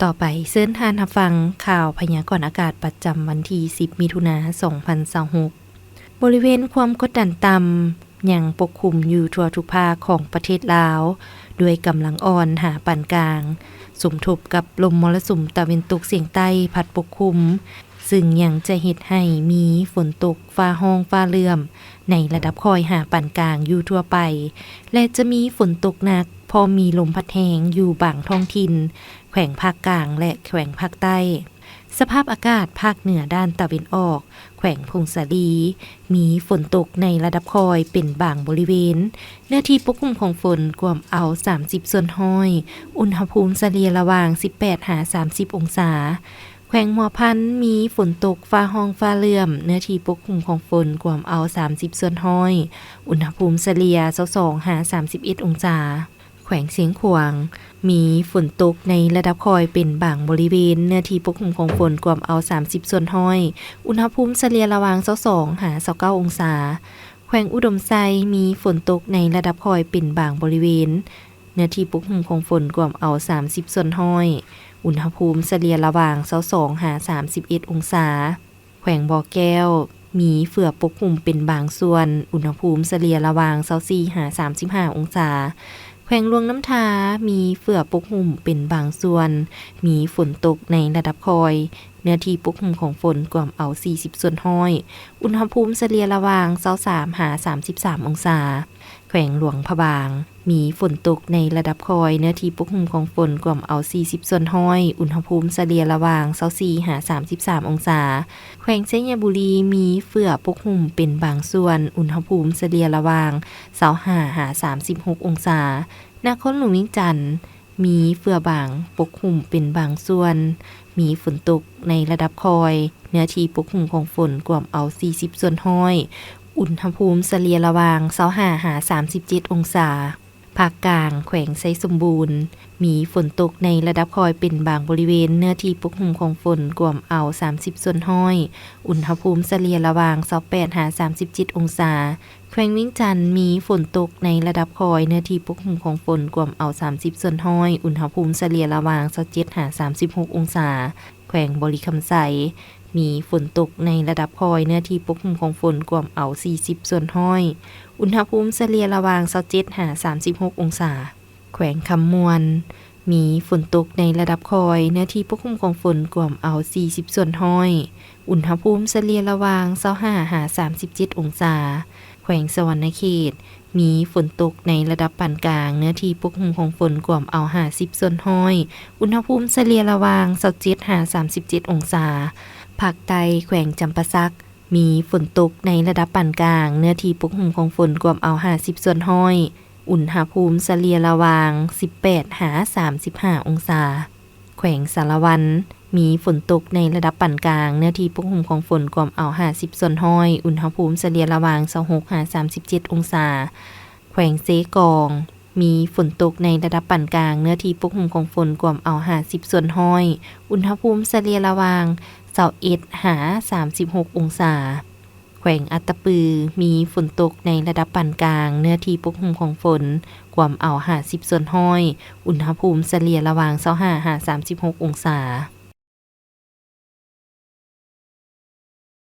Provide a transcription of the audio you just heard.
ຕໍ່ໄປເຊີນທ່ານຮັບຟັງຂ່າວພະຍາກອນອາກາດປະຈຳວັນທີສິບ ມິຖຸນາ ສອງພັນຊາວຫົກ. ບໍລິເວນຄວາມກົດດັນຕ່ຳຍັງປົກຄຸມຢູ່ທົ່ວທຸກພາກຂອງປະເທດລາວ ດ້ວຍກຳລັງອ່ອນຫາປານກາງ, ສົມທົບກັບລົມມໍລະສຸມຕາເວັນຕົກສຽງໃຕ້ພັດປົກຄຸມ, ຊຶ່ງຍັງຈະເຮັດໃຫ້ມີຝົນຕົກຟ້າຮ້ອງຟ້າເຫຼື້ອມໃນລະດັບຄ່ອຍຫາປານກາງຢູ່ທົ່ວໄປ ແລະ ຈະມີຝົນຕົກໜັກ ພ້ອມມີລົມພັດແຮງຢູ່ບາງທ້ອງຖິ່ນ ແຂວງພາກກາງ ແລະ ແຂວງພາກໃຕ້. ສະພາບອາກາດພາກເໜືອດ້ານຕາເວັນອອກ, ແຂວງຜົ້ງສາລີ ມີຝົນຕົກໃນລະດັບຄ່ອຍເປັນບາງບໍລິເວນ, ເນື້ອທີ່ປົກຄຸມຂອງຝົນກວມເອົາສາມສິບສ່ວນຮ້ອຍ, ອຸນຫະພູມສະເລ່ຍລະຫວ່າງສິບແປດຫາສາມສິບອົງສາ. ແຂວງຫົວພັນ ມີຝົນຕົກຟ້າຮ້ອງຟ້າເຫຼື້ອມ, ເນື້ອທີ່ປົກຄຸມຂອງຝົນກວມເອົາສາມສິບສ່ວນຮ້ອຍ, ອຸນຫະພູມສະເລ່ຍຊາວສອງຫາສາມສິບເອັດອົງສາ. ແຂວງຊຽງຂວາງ ມີຝົນຕົກໃນລະດັບຄ່ອຍເປັນບາງບໍລິເວນ, ເນື້ອທີ່ປົກຄຸມຂອງຝົນກວມເອົາສາມສິບສ່ວນຮ້ອຍ, ອຸນຫະພູມສະເລ່ຍລະຫວ່າງຊາວສອງຫາຊາວເກົ້າອົງສາ. ແຂວງອຸດົມໄຊ ມີຝົນຕົກໃນລະດັບຄ່ອຍເປັນບາງບໍລິເວນ, ເນື້ອທີ່ປົກຄຸມຂອງຝົນກວມເອົາສາມສິບສ່ວນຮ້ອຍ, ອຸນຫະພູມສະເລ່ຍລະຫວ່າງຊາວສອງຫາສາມສິບເອັດອົງສາ. ແຂວງບໍ່ແກ້ວ ມີເຝືອປົກຫຸ້ມເປັນບາງສ່ວນ, ອຸນຫະພູມສະເລ່ຍລະຫວ່າງຊາວສີ່ຫາສາມສິບຫ້າອົງສາ. ແຂວງຫຼວງນ້ຳທາ ມີເຝືອປົກຫຸ້ມເປັນບາງສ່ວນ, ມີຝົນຕົກໃນລະດັບຄ່ອຍ, ເນື້ອທີ່ປົກຫຸ້ມຂອງຝົນກວມເອົາສີ່ສິບສ່ວນຮ້ອຍ, ອຸນຫະພູມສະເລ່ຍລະຫວ່າງຊາວສາມຫາສາມສິບສາມອົງສາ. ແຂວງຫຼວງພະບາງ ມີຝົນຕົກໃນລະດັບຄ່ອຍ, ເນື້ອທີ່ປົກຫຸ້ມຂອງຝົນກວມເອົາສີ່ສິບສ່ວນຮ້ອຍ, ອຸນຫະພູມສະເລ່ຍລະຫວ່າງຊາວສີ່ຫາສາມສິບສາມອົງສາ. ແຂວງໄຊຍະບູລີ ມີເຝືອປົກຫຸ້ມເປັນບາງສ່ວນ, ອຸນຫະພູມສະເລ່ຍລະຫວ່າງຊາວຫ້າຫາສາມສິບຫົກອົງສາ. ນະຄອນຫຼວງວຽງຈັນ ມີເຝືອບາງປົກຫຸ້ມເປັນບາງສ່ວນ, ມີຝົນຕົກໃນລະດັບຄ່ອຍ, ເນື້ອທີ່ປົກຫຸ້ມຂອງຝົນກວມເອົາສີ່ສິບສ່ວນຮ້ອຍ, ອຸນຫະພູມສະເລ່ຍລະຫວ່າງຊາວຫ້າຫາສາມສິບເຈັດອົງສາ. ພາກກາງ ແຂວງໄຊສົມບູນ ມີຝົນຕົກໃນລະດັບຄ່ອຍເປັນບາງບໍລິເວນ, ເນື້ອທີ່ປົກຫຸ້ມຂອງຝົນກວມເອົາສາມສິບສ່ວນຮ້ອຍ, ອຸນຫະພູມສະເລ່ຍລະຫວ່າງຊາວແປດຫາສາມສິບເຈັດອົງສາ. ແຂວງວຽງຈັນ ມີຝົນຕົກໃນລະດັບຄ່ອຍ, ເນື້ອທີ່ປົກຫຸ້ມຂອງຝົນກວມເອົາສາມສິບສ່ວນຮ້ອຍ, ອຸນຫະພູມສະເລ່ຍລະຫວ່າງຊາວເຈັດຫາສາມສິບຫົກອົງສາ. ແຂວງບໍລິຄຳໄຊ ມີຝົນຕົກໃນລະດັບຄ່ອຍ, ເນື້ອທີ່ປົກຫຸ້ມຂອງຝົນກວມເອົາສີ່ສິບສ່ວນຮ້ອຍ, ອຸນຫະພູມສະເລ່ຍລະຫວ່າງຊາວເຈັດຫາສາມສິບຫົກອົງສາ. ແຂວງຄຳມ່ວນ ມີຝົນຕົກໃນລະດັບຄ່ອຍ, ເນື້ອທີ່ປົກຄຸມຂອງຝົນກວມເອົາສີ່ສິບສ່ວນຮ້ອຍ, ອຸນຫະພູມສະເລ່ຍລະຫວ່າງຊາວຫ້າຫາສາມສິບເຈັດອົງສາ. ແຂວງສະຫວັນນະເຂດ ມີຝົນຕົກໃນລະດັບປານກາງ, ເນື້ອທີ່ປົກຄຸມຂອງຝົນກວມເອົາຫ້າສິບສ່ວນຮ້ອຍ, ອຸນຫະພູມສະເລ່ຍລະຫວ່າງຊາວເຈັດຫາສາມສິບເຈັດອົງສາ. ພາກໃຕ້ ແຂວງຈຳປາສັກ ມີຝົນຕົກໃນລະດັບປານກາງ, ເນື້ອທີ່ປົກຄຸມຂອງຝົນກວມເອົາຫ້າສິບສ່ວນຮ້ອຍ, ອຸນຫະພູມສະເລ່ຍລະຫວ່າງສິບແປດຫາສາມສິບຫ້າອົງສາ. ແຂວງສາລະວັນ ມີຝົນຕົກໃນລະດັບປານກາງ, ເນື້ອທີ່ປົກຄຸມຂອງຝົນກວມເອົາຫ້າສິບສ່ວນຮ້ອຍ, ອຸນຫະພູມສະເລ່ຍລະຫວ່າງຊາວຫົກຫາສາມສິບເຈັດອົງສາ. ແຂວງເຊກອງ ມີຝົນຕົກໃນລະດັບປານກາງ, ເນື້ອທີ່ປົກຄຸມຂອງຝົນກວມເອົາຫ້າສິບສ່ວນຮ້ອຍ, ອຸນຫະພູມສະເລ່ຍລະຫວ່າງຊາວເອັດຫາສາມສິບຫົກອົງສາ. ແຂວງອັດຕະປື ມີຝົນຕົກໃນລະດັບປານກາງ, ເນື້ອທີ່ປົກຄຸມຂອງຝົນກວມເອົາຫ້າສິບສ່ວນຮ້ອຍ, ອຸນຫະພູມສະເລ່ຍລະຫວ່າງຊາວຫ້າຫາສາມສິບຫົກອົງສາ.